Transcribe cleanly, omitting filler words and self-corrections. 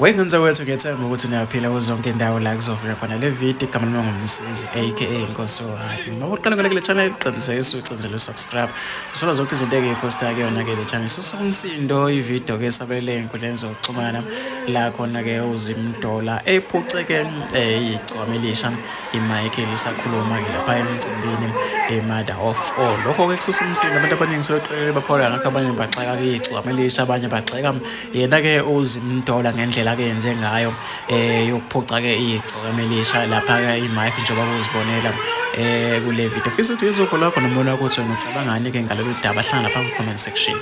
Wengenza kwethu ngethemba ukuthi niyaphila kuzo zonke indawo la kuzovela khona le video. Igama lami nguMsizi aka Inkosi Ohati. Noma uqala kule channel, qinisekisa ucinzele subscribe. Usola zonke izinto engiyiphosta kuyona ke le channel. Susa umsindo ivideo ke sabele enkundleni zokuxhumana la khona ke uZimdola ephuceke igcwama elisha imic lisakhuluma ke lapha emcimbini e-Mother of All. Lokho ke kususa umsindo, abantu abaningi sebeqelele baphola ngakho, abanye baxaka ke igcwama elisha, abanye bagxeka yena ke uZimdola ngendlela ke yenze ngayo yokuphuca ke igcokama elisha lapha ke imic njengoba kuzibonela kule video. Fisa ukuthi uvo lwakho nombono wakho uthi wena ucabangani ke ngalolu daba. Hlala lapha ku comment section.